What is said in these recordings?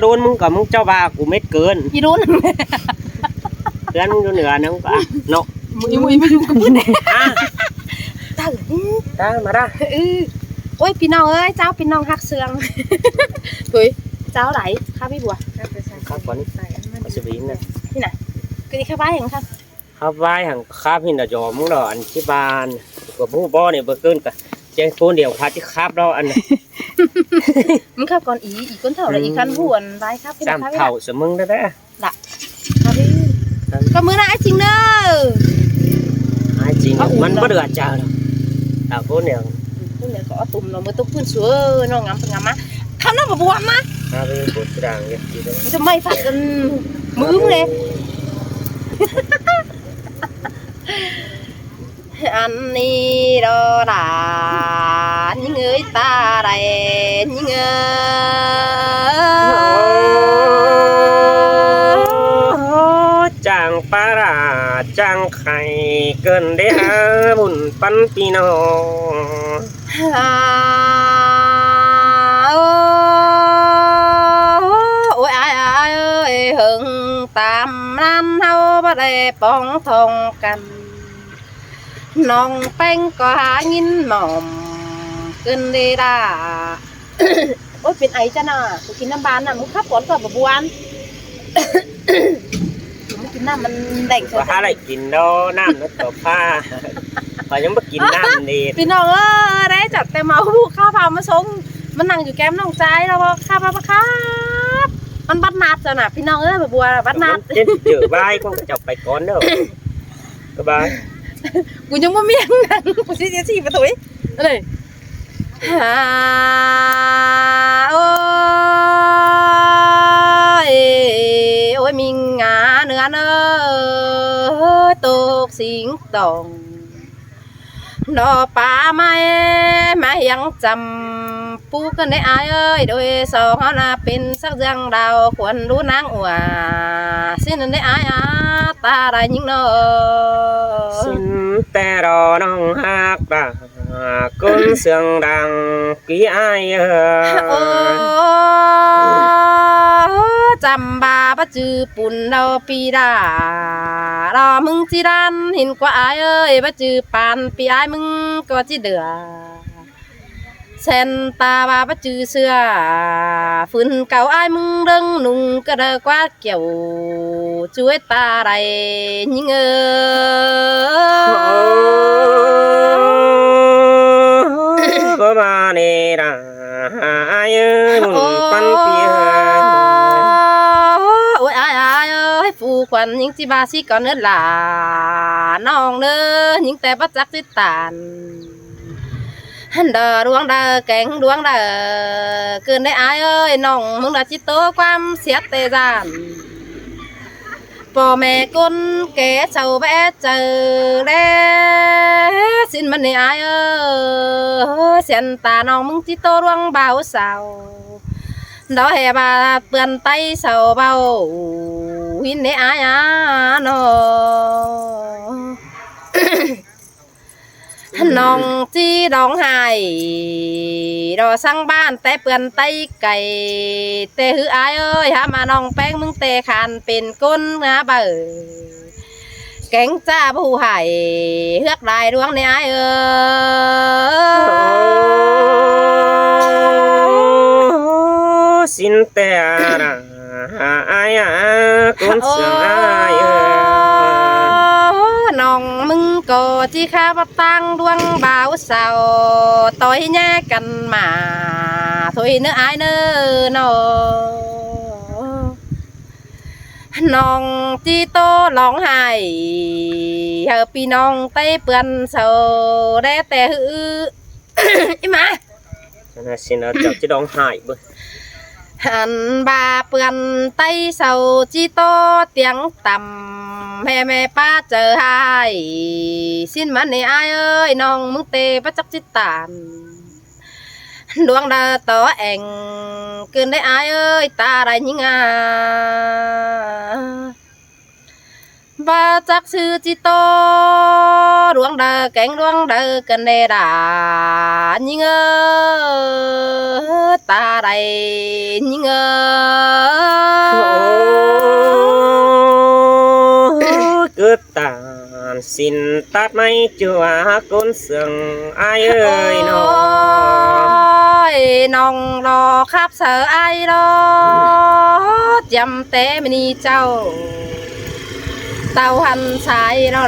ໂດນ ມຶງກໍ ມຶງເຈົ້າວ່າກູເມັດເກີນ ອີລຸນ ເພື່ອນມຶງຢູ່ເໜືອນະ ມຶງກໍເນາະ ມຶງ ມຶງ ມຶງຢູ່ກັບເພິ່ນ ຕາ ຕາມາດາ ເອີ ໂອ້ຍ ພີ່ນ້ອງເອີຍ ເຈົ້າ ພີ່ນ້ອງຮັກເຊື່ອງ ເຮີ້ຍ ເຈົ້າໃດ ຂ້າໄປບົວ ຂ້າກ່ອນ ຂ້າຊິໄປນະ ນີ້ນະ ຄືນີ້ຂ້າໄປຫຍັງ ຂັບໄວ້ຫັ້ນ ຂັບຫີນດາຢອມເນາະ ອັນທີ່ບ້ານ ກໍບໍ່ຮູ້ບໍ່ນີ້ ບໍ່ເກີນກະແຈ້ງໂຄນດຽວ ພາຊິຂັບເນາະ ອັນ ມຶງຂັບກ່ອນ ອີ ອີຄົນເຖົ້າລະ ອືມ ອີຄັນຫວນໄວ້ຂັບ ສາມເຖົ້າສະມຶງໄດ້ແລ້ວ ລະ ຂັບ ກໍມື້ໜ້າອ້າຍຈິງເດີ ອ້າຍຈິງ ມັນບໍ່ເດືອດຈາດດອກ ຕາໂຄນດຽວ ໂຄນດຽວກໍເອົາຕຸ່ມເນາະ ມື້ຕົກພື້ນສວຍ ນ້ອງງາມເພິ່ນງາມມາ ຄັນນ້ອງບໍ່ບວມນະ ມາເລີຍ ໂຄດດາງເຮັດກິນ ຈະໄໝ້ຟັດກັນ ມຶງເລີຍ. ອັນນີ້ດອລາ ຍິງເອີຍຕາໄດ ຍິງເອີຍ ຈ້າງປາລາ ຈ້າງໄຂ່ ເກີນໄດ້ຫາບຸນປັນພີ່ນ້ອງ ໂອ້ຍ ອ້າຍ ອ້າຍເອີຍ ເຫິງຕາມນານເຮົາບໍ່ໄດ້ປອງທ້ອງກັນ ນ້ອງແປ້ງກໍຫາຍິນໝອມ ເກີນເວລາ ໂອ້ຍ ເປັນໄອຈ້ະນາ ກູກິນນ້ຳບານນະ ມຶງຂັບກ່ອນກໍບໍ່ບວນ ກິນນ້ຳມັນແດງ ບໍ່ຫາໄດ້ກິນດອກ ນ້ຳນະຕົວປາ ຂ້ອຍຍັງບໍ່ກິນນ້ຳນີ້ ພີ່ນ້ອງເອີຍ ໄດ້ຈັດແຕ່ເມົາຜູ້ຂ້າພາມາສົ່ງ ມັນນັ່ງຢູ່ແກ້ມນ້ອງຈາຍ ລາວວ່າຂ້າພາມາຂັບ ມັນບັດນັດຈ້ະນະ ພີ່ນ້ອງເອີຍ ບໍ່ບົວບັດນັດ ມັນເຈັບເຈີບາຍ ຂອງເຈົ້າໄປກ່ອນເດີ ກະບາຍ ກູຍັງບໍ່ມີຫຍັງນັ່ງ ກູຊິເສຍສີປະຕູ ເອີຍ ຫາ ໂອ້ຍ ໂອ້ຍ ມິງງາເໜືອເນີ ໂຕກສິງຕອງ ດອກປາໄມ້ ມາຮຽງຈຳປູກັນເດ້ອ້າຍເອີຍ ໂດຍສອງເຮົານະເປັນສັກເລື່ອງດາວ ຄວນຮູ້ນາງອົວ ຊິນັ້ນເດ້ອ້າຍອາ ຕາໄດ້ຍິງເນາະ ສິນແຕ່ລໍນ້ອງຮັກດາ ກົນເຊື່ອງດັງ ປີອ້າຍເອີຍ ໂອ້ ຈຳບາບໍ່ຈື່ປຸນເຮົາປີດາ ລໍມຶງຈິດັນ ຫີນກວ່າອ້າຍເອີຍ ບໍ່ຈື່ປານ ປີອ້າຍມຶງກໍຈິເດືອ ແຊນຕາວ່າບໍ່ຈື່ເຊື່ອ ຝືນເກົ່າອ້າຍມຶງເດີງ ນຸ່ງກະເດີກວ່າ ແກ້ວ ຈວຍຕາໄດ້ຍິງເອີຍ ໂອ້ ບໍ່ມາເນລາ ອ້າຍເອີຍ ບຸນປັນປີເອີຍ ໂອ້ຍ ອ້າຍ ອ້າຍເອີຍ ຟູຂວັນຍິງຊິວ່າຊິກ່ອນເນີຫຼ້າ ນ້ອງເນີ ຍິງແຕ່ບໍ່ຈັກຊິຕານ ດອດວງດາວແກງດວງດາວ ເກີນໄດ້ອ້າຍເອີຍ ນ້ອງມຶງລະຈິໂຕຄວາມເສຍແຕ່ຢ້ານ ພໍ່ແມ່ຄົນແກ່ເຊົາແວະເຈີແລ ສິນມັນນີ້ອ້າຍເອີຍ ສຽນຕານ້ອງມຶງຈິໂຕດວງບ່າວສາວ ດອກແຫ່ບາດເປື້ອນໄຕເຊົາເບົາ ຫີນນີ້ອ້າຍອານ້ອງ ນ້ອງຈີຮ້ອງໄຫ້ດອກສັງບ້ານແຕ່ເປື້ອນໄຕໄກ ແຕ່ຫືອອ້າຍເອີຍ ຫາມານ້ອງແປ້ງມຶງແຕ່ຄານເປັນຄົນງາເບີ ແກງຈ້າຜູ້ໃຫ້ເຮືອກຫຼາຍດວງໃນອ້າຍເອີຍ ໂອ້ ສິນແຕ່ລະ ອ້າຍອາ ຄົນເຊື່ອອ້າຍເອີຍ ນ້ອງມຶງກໍຈິຄາບັບຕາງດວງບ່າວສາວ ຕ່ອຍແຍກກັນມາ ໂທຍເນີອ້າຍເນີນ້ອງ ນ້ອງຈີໂຕຮ້ອງໄຫ້ ເຮີພີ່ນ້ອງໄຕເປື້ອນເຊົາແດ່ແຕ່ຫື ອີ່ໝາ ອັນນັ້ນຊິເນາະ ເຈົ້າຈະຮ້ອງໄຫ້ເບິ່ງ ອັນວ່າເປື້ອນໄຕເຊົາຈີໂຕຕຽງຕ່ຳ ແມ່ແມ່ປ້າເຈີຫາຍ ສິນມັນນີ້ອ້າຍເອີຍ ນ້ອງມຶງເຕປະຈັກຈິຕານ ດວງດາວຕໍ່ແອງ ເກີນໄດ້ອ້າຍເອີຍ ຕາໄດ້ຍິງອາ ບໍ່ຈັກຊື່ຈິໂຕ ດວງດາວແກງດວງດາວກັນແດ່ດາ ຍິງເອີຍ ຕາໄດ້ຍິງເອີຍ ສິ້ນຕັດໄມ້ຈົວກົນເຊື່ອງ ອ້າຍເອີຍເນາະ. ໂອ້ຍ ນ້ອງລໍຄັບສາຍອ້າຍລໍ ຈຳແຕ່ມື້ນີ້ເຈົ້າ ເຕົ້າຫັນສາຍລໍ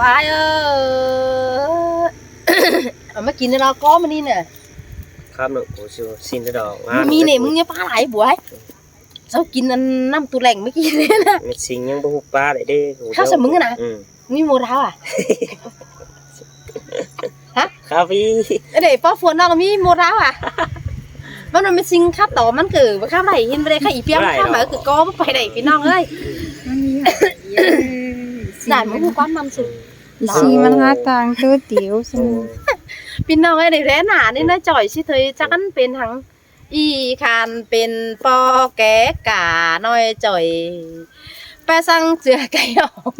ອ້າຍເອີຍ. ເອົາມາກິນແລ້ວກໍມື້ນີ້ນະ. ຄັບເນາະ ກູຊິຊິນດອກ ມີນີ້ ມຶງຢ່າປາຫຼາຍບວຍ. ເຈົ້າກິນອັນນ້ຳຕູແຫຼງເມື່ອກີ້ນີ້ນະ ແມ່ຊິງຍັງບໍ່ຮູ້ປາໄດ້ເດ້. ເຂົ້າໃສ່ມຶງນະ ອືມ ມີໂມດາວະ? ຮະ? ຄາຟີ ເດ້ ປ້ອຝວນນ້ອງມີໂມດາວະ? ມັນ ມັນແມ່ຊິງຄັບຕໍ່ ມັນຄືບໍ່ຄັບໄດ້ ເຫັນບໍ່ໄດ້ ຄັບອີປຽມ ບໍ່ໄດ້ ຄັບມາຄືກໍບໍ່ໄປໄດ້ ພີ່ນ້ອງເອີຍ. ນັ້ນມັນຄືຄວາມມັນສຸດ ຊິງມັນຫາຕ່າງໂຕດຽວຊັ້ນ ພີ່ນ້ອງເອີຍ. ໄດ້ແທ້ໜ້ານີ້ນະ ຈ່ອຍຊິເທີຍ ຈັກອັນເປັນຫຍັງ. ອີ່ຄານເປັນປໍແກການ້ອຍຈ່ອຍ ປະສັງເຈື່ອໄກ່ອອກ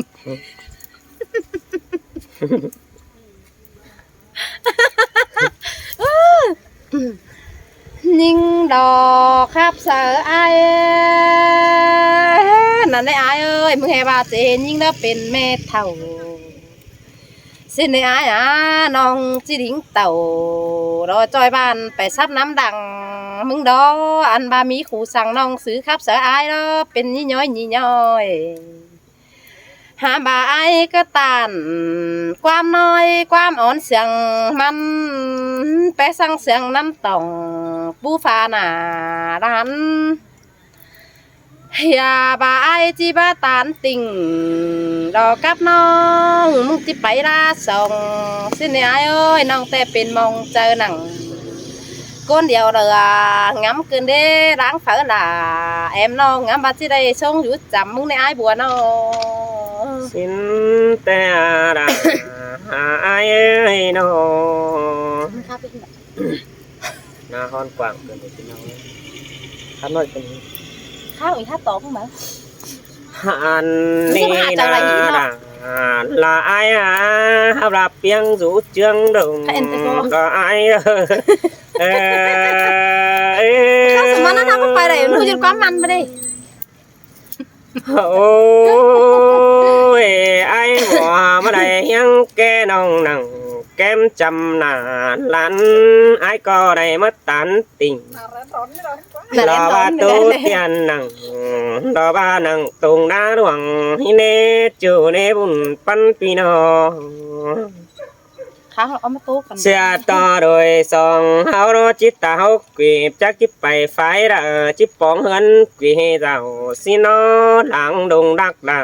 ຍິງດອກຄັບສາຍອ້າຍ ນັ້ນໄດ໋ອ້າຍເອີຍ ມຶງແຮ່ວ່າເຈຍິງແລ້ວເປັນແມ່ເຖົ້າ. ຊິນໄດ້ອ້າຍອາ ນ້ອງຈິລິງເຕົ້າ ລໍຈ່ອຍບ້ານໄປສັບນ້ຳດັງ ມຶງດໍ ອັນວ່າມີຄູສັ່ງນ້ອງຊື່ຄັບສາຍອ້າຍລໍ ເປັນຍີ່ຍ້ອຍຍີ່ຍ້ອຍ ຫາບ່າອ້າຍກະຕານ ຄວາມນ້ອຍຄວາມອ່ອນເຊື່ອງມັນ ແປສັງເຊື່ອງນ້ຳຕອງ ປູຟ້າໜ້າລານ. ຢ່າວ່າອ້າຍຈິວ່າຕານຕິ່ງ ດອກກັບນ້ອງ ມຶງຈິໄປລາສອງ ຊິນອ້າຍເອີຍ ນ້ອງແຕ່ເປັນມອງເຈີໜັງ ຄົນດຽວເດີ ງາມເກີນເດ້ ລາງເຝີຫຼ້າ ແອມນ້ອງງາມວ່າຊິໄດ້ຊົງຢູ່ຈຳ ມຶງແນ່ອ້າຍບົວນ້ອງ ຊິນແຕ່ລາ ອ້າຍເອີຍນ້ອງ. ໜ້າຮ້ອນກວ້າງເກີນໄປ ພີ່ນ້ອງເອີຍ ຂ້ານ້ອຍເປັນ ຂ້າອີກ ຂ້າຕອບມາ ອັນນີ້ນາ ລາອາຍອາ ຮັບລາບປຽງສູ່ເຈືອງດົງ ກໍອາຍເອີຍ ເອີ ເອີ ຂ້າສະມານະ ນຳມັນໄປໄດ້ ຮູ້ຈັກຄວາມມັນບໍ່ໄດ້. ໂອ້ຍ ອ້າຍບໍ່ມາໄດ້ຫຍັງແກ່ນ້ອງນັ່ງແກ້ມຈຳໜ້າຫຼານ ອ້າຍກໍໄດ້ມາຕານຕິ່ງ ລາວາໂຕຕຽນນັ່ງ ລາວານັ່ງຕົງໜ້າຫຼວງ ໃຫ້ແນ່ຈູເນບຸນປັນພີ່ນ້ອງ. ເສຍຕໍ່ໂດຍສອງ ເຮົາລໍຈິດຕາເຮົາກວຽບ ຈັກຈິໄປຝ່າຍໃດ ຈິປອງເຮືອນກວຽເຈົ້າ ຊິນອນຫຼັງດົງດັກດາ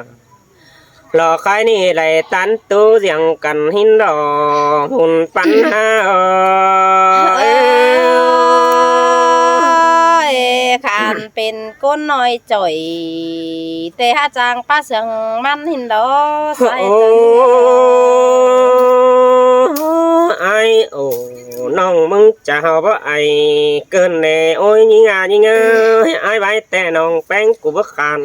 ລໍຄາຍນີ້ໄຫຼຕັນຕູສຽງກັນຫີນດອກ ຫຸນປັນຫາ ເອີຍ ເອີຍ ຄັນເປັນ ຄົນນ້ອຍຈ່ອຍ ແຕ່ຫາຈ້າງປາເຊື່ອງມັນຫີນດອກ ໂອ້ ອ້າຍໂອ້ ນ້ອງມຶງຈະເຮົາບໍ່ໄອເກີນແດ່ ໂອ້ຍ ຍິງອາຍິງເອີຍ ອ້າຍໄວ້ແຕ່ນ້ອງແປ້ງກູບໍ່ຄັນ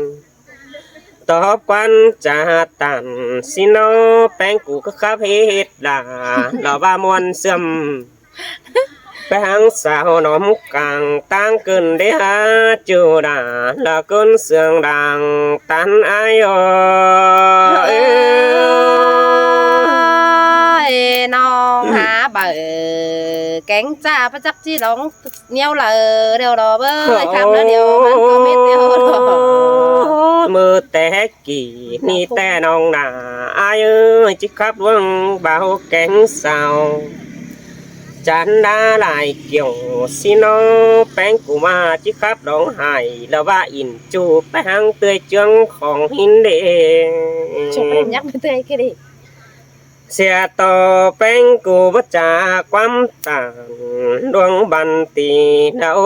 ຕອບກວນຈະຕານ ຊິນອແປ້ງກູກະຄັບເຮັດດາ ລາວວ່າມ່ວນເຊື່ອມ ແປງສາວໜອມກາງ ຕ່າງເກີນເດຫາຈູດາ ລະກົນເຊື່ອງດາງ ຕັນອາຍໂອ ເອີຍ ນ້ອງຫາເບີ ແກງຈ້າປະຈັກຈີຫຼອງ ນຽວເລີ ດຽວລໍເບີ ຄຳລະດຽວ ມັນກໍເມັດດຽວ ມື້ແຕ່ ກີ້ນີ້ແຕ່ນ້ອງໜ້າ ອ້າຍເອີຍ ຈິຂັບລວງບ່າວແກງສາວ ຈັນດາຫຼາຍກ່ຽວ ຊິນອແປ້ງກູມາ ຈິຂັບລອງຫາຍ ລະວ່າອິນຈູແປ້ງເຕີຍເຈືອງຂອງຫີນເດ ເສຍຕໍ່ແປ້ງກູບໍ່ຈາຄວາມຕານ ດວງບັນຕີ ລະໂອ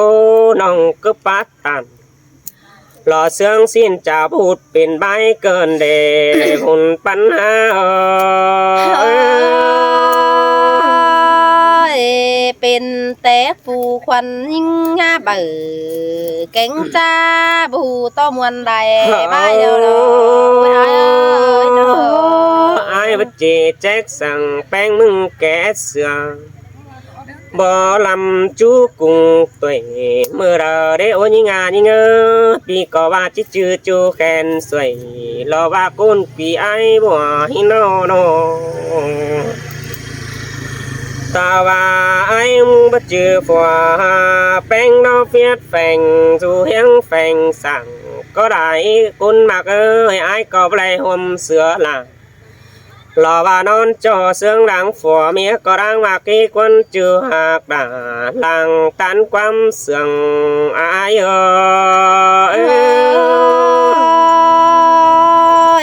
ນ້ອງກຶບປາດຕັນ ລໍເຊື່ອງສິນຈາພຸດເປັນບາຍເກີນເດ ຫຸນປັນຫາ ເອີຍ ເປັນແຕ່ຜູ້ຄວັນຍິງຫາເບີ ແກງຈ້າບໍ່ຮູ້ຕໍ່ມ່ວນໃດ ບາຍດຽວດອກ ໂອ້ຍ ອ້າຍເອີຍເນາະ ອ້າຍວ່າເຈແຈກສັງແປ້ງມຶງແກເຊື່ອ ບໍ່ລຳຈູກຸງຕົວຍ ມື້ລາວເດ້ໂອຍິງອາຍິງເອີ ປີກໍວ່າຈິຈື່ຈູແຂນສວຍ ລໍວ່າກຸນປີອ້າຍບໍ່ຫີນໂນໂນ ຕາວ່າອ້າຍບໍ່ຈື່ຜົວ ແປ້ງນອກວຽດແຝງ ຢູ່ຮຽງແຝງສັງ ກໍໄດ້ກຸນມັກເອີຍ ອ້າຍກໍບໍ່ໄດ້ຫົ່ມເສືອລາ ລໍວ່ານອນຈໍເຊື່ອງຫຼັງຜົວ ເມຍກໍລາງວ່າກີກວນຈື່ຮັກດາ ຫຼັງຕັນຄວາມເຊື່ອງອ້າຍເອີ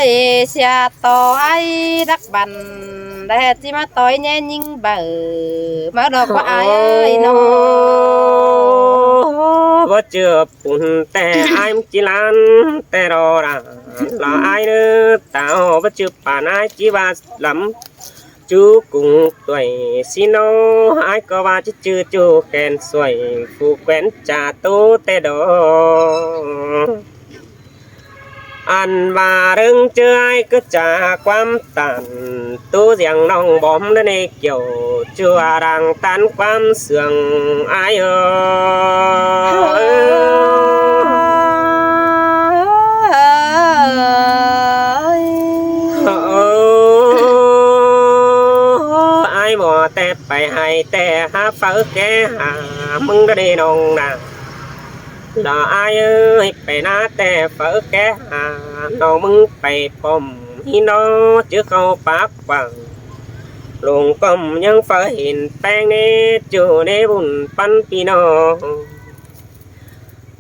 ຍ ເສຍຕໍ່ອ້າຍດັກບັນ ແລະຊິມາຕໍ່ແຍ່ຍິງເບີ ມາດອກວ່າອ້າຍເອີຍເນາະ ບໍ່ເຈີ ປຸນແຕ່ອ້າຍມັນຈີລານແຕ່ລໍລາ ລໍອ້າຍເນີ ຕາວບໍ່ຈື່ປານອ້າຍຈີວ່າລຳຈູກຸງຕົວຍ ຊິໂນ ອ້າຍກໍວ່າຈິຈື່ຈູແຂນສວຍ ຜູກແຂວນຈາໂຕແຕ່ດໍ ອັນວ່າເລື່ອງເຈີອ້າຍກໍຈາຄວາມຕັນ ໂຕສຽງນ້ອງບອມນະເນກຽວ ຈົວດັງຕັນຄວາມເຊື່ອງອ້າຍເອີຍ ອ້າຍບໍ່ແຕ່ໄປໃຫ້ແຕ່ຫາເຝົ້າແກ່ຫາ ມຶງນະເນນ້ອງນາ ລາອ້າຍເອີຍ ໄປນາແຕ່ເຝົ້າແກ່ຫາ ນ້ອງມຶງໄປປ້ອມ ຫີນນອກ ຈື່ເຂົ້າປາກກວ້າງ ລົງກ້ອມຍັງເຝົ້າເຫັນແປ້ງເນ ຈູເນບຸນປັນພີ່ນ້ອງ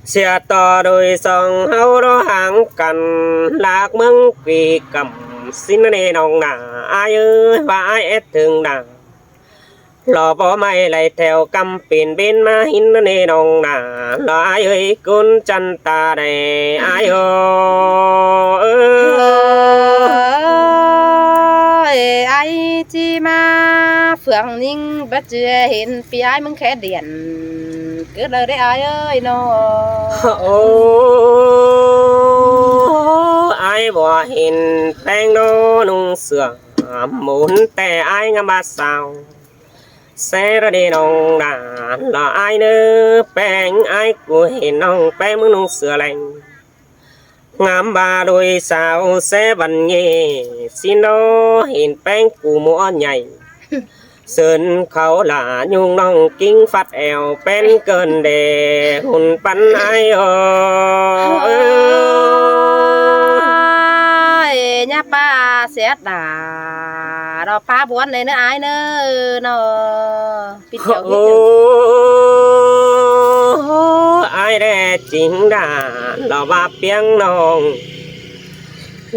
ເສຍຕໍ່ໂດຍສອງເຮົາລໍຫາງກັນ ລາກເມືອງປີກຳ ຊິນນະເນນ້ອງນາ ອ້າຍເອີຍ ວ່າອ້າຍແອດເຖິງນາ ລໍບໍ່ໄມ້ໄຫຼແຖວກຳເປັນເບັນມາ ຫີນນະເນນ້ອງນາ ລໍອ້າຍເອີຍ ກຸນຈັນຕາແດ່ ອ້າຍເອີຍ ເອີ ອ້າຍຊິມາເຟືອງຍິງ ບັດເຈເຫັນປີອ້າຍມຶງແຄ່ດຽນ ເກີດເລີຍເດ້ອ້າຍເອີຍເນາະ ໂອ້ ອ້າຍບໍ່ເຫັນແປ້ງໂດນຸ່ງເສື້ອ ໝູນແຕ່ອ້າຍງາມບາດຊາວ ແຊລະເດນ້ອງນາ ລະອາຍເນີ ແປ້ງອາຍ ກູເຫັນນ້ອງແປ້ງມຶງນຸ່ງເສື້ອແລງ ງາມບາໂດຍສາວແຊບັນເຍ ຊິນໂດເຫັນແປ້ງກູໝໍໃຫຍ່ ເຊີນເຂົາຫຼາຍຸງນ້ອງກິງຟັດແອວ ແປ້ນເກີນແດ່ຮຸ່ນປັນອາຍ ໂອ ຍາປ້າເສຍດາ ດອກຟ້າບວນເລີຍເນີອາຍເນີ ເນາະ ປິດແກ້ວ ໂອ ອາຍແດ່ຈິງດາ ລາວວ່າປຽງນ້ອງ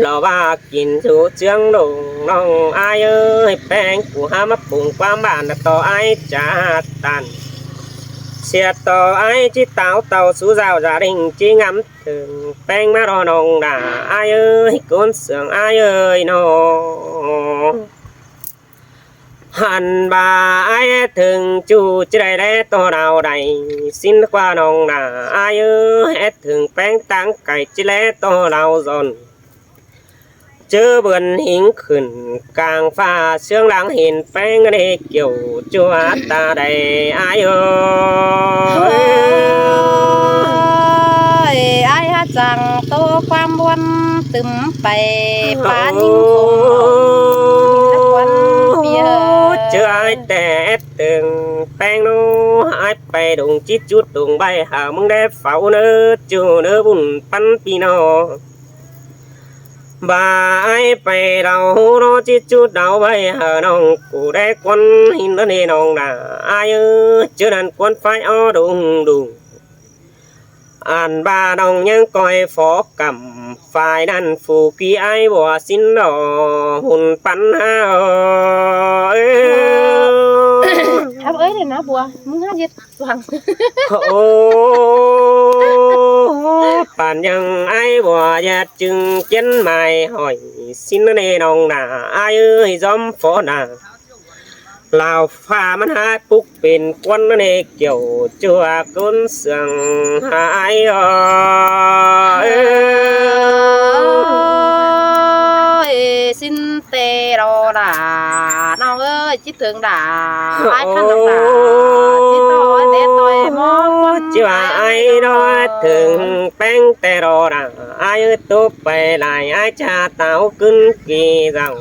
ລາວວ່າກິນຢູ່ເຈືອງດົງ ນ້ອງອາຍເອີຍ ແປ້ງກູຫາມາປຸງຄວາມບ້ານ ຕໍ່ອາຍຈາດຕັນ ເສຍຕໍ່ອາຍຈິຕາວເຕົາສູ່ເຈົ້າຈາລິງຈິງາມ ເຖິງແປ້ງມາລໍນ້ອງດາ ອາຍເອີຍ ໂກນເຊື່ອງອາຍເອີຍ ນ້ອງ ຫັນວ່າອາຍເຖິງຈູ້ຈິໄດ້ແລຕໍ່ລາວໃດ ສິນກວ່ານ້ອງດາ ອາຍເອີຍ ແອດເຖິງແປ້ງຕ່າງໄກຈິແລຕໍ່ລາວສອນ ເຈີເບືອນຫິງຂຶ້ນກາງຟ້າ ເຊື່ອງຫຼັງເຫັນແປ້ງເນກຽວຈົວຕາໄດ ອາຍເອີຍ ອາຍຫາຈັ່ງໂຕຄວາມບວນຕຶມໄປ ປາຍິງຄົງ ເຈີອາຍແຕ່ເຖິງແປ້ງໂນ ອາຍໄປດົງຈິດຈຸດດົງໃບ ຫາມຶງແດ່ເຝົ້າເນີ ຈູ້ເນີບຸນປັນພີ່ນ້ອງ ບາອາຍໄປເລົ່າ ລໍຈິດຈຸດເດົາໄວ້ ຫານ້ອງກູແດກວນຫີນເນີເນນ້ອງນາ ອາຍເອີຍ ເຈີນັ້ນຄວນໄຟອໍດຸງດຸງ ອັນບານ້ອງຍັງກ່ອຍຟອກຳ ຝ່າຍນັ້ນຟູກີອາຍບົວສິນດອກ ຮຸ່ນປັນຫາ ເອີຍ ເອີຍ ເອີຍ ເດີນະບົວ ມຶງຫາເຮັດ ຫວັງ ໂອ້ ປານຍັງອ້າຍບໍ່ຢາດຈຶ່ງກຽນໝາຍຫ້ອຍ ສິນເນນ້ອງນາ ອ້າຍເອີຍ ຍອມຟ້ອນາ ລາວຟ້າມັນຫາປຸກເປັນກວນເນກຽວຈົວກຸນເຊື່ອງຫາອ້າຍ ເອີຍ ສິນເຕໂລລາ ນ້ອງເອີຍ ຈິດເຖິງດາ ອ້າຍຄັນດອກດາ ຈິດຕໍ່ແດ່ຕໍ່ມອງ ຈິວ່າອ້າຍດອກເຖິງແປ້ງແຕ່ລໍດາ ອ້າຍເອີຍຕົບໄປຫຼາຍ ອ້າຍຈະຕາວຂຶ້ນກີເຈົ້າ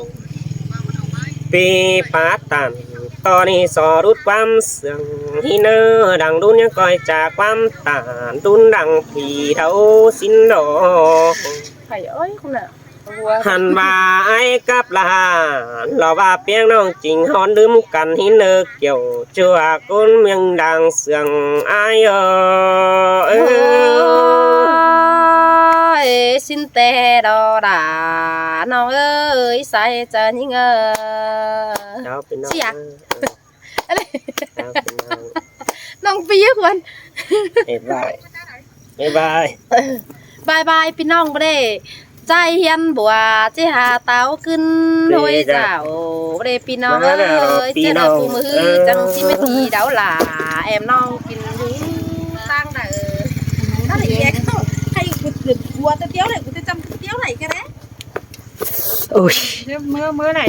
ປີປາຕັນ ຕອນນີ້ສໍດຸດຄວາມເຊື່ອງ ຮີເນີດັງດຸນຍັງກ່ອຍຈາກຄວາມຕານ ດຸນດັງຜີເທົາສິນດອກ ໃຜເອີຍຄຸນນະ ຫັ້ນວ່າອ້າຍກັບຫຼານ ລາວວ່າປຽງນ້ອງຈິງ ຮ້ອນດື່ມກັນຫີນເນີກຽວ ຊົ່ວຄົນເມືອງດັງເຊື່ອງອ້າຍເອີຍ ເອີຍ ສິນແຕ່ດໍດາ ນ້ອງເອີຍ ສາຍຈະຍິງເອີຍ ເຈົ້າເປັນນ້ອງ ສຽງ ເອີ ເອີ ເຈົ້າເປັນນ້ອງ ນ້ອງປີຄວນ ເອີ ບາຍບາຍ ບາຍບາຍ ພີ່ນ້ອງ ບໍ່ໄດ້ ໃຈຮຽນບົວ ຊິຫາເຕົາຂຶ້ນໂດຍເຈົ້າ ບໍ່ໄດ້ ພີ່ນ້ອງເອີຍ ຈັ່ງໃດຜູ້ມື້ ເອີ ຈັ່ງຊິແມ່ນດີດາວຫຼ້າ ແອມນ້ອງກິນຢູ່ຕ່າງໃດ ໃຫ້ກູເກີດຫົວແຕ່ດຽວໄດ້ ກູຈະຈຳດຽວໄດ້ແຄ່ໃດ ໂອ້ຍ ເມື່ອ ເມື່ອໃດ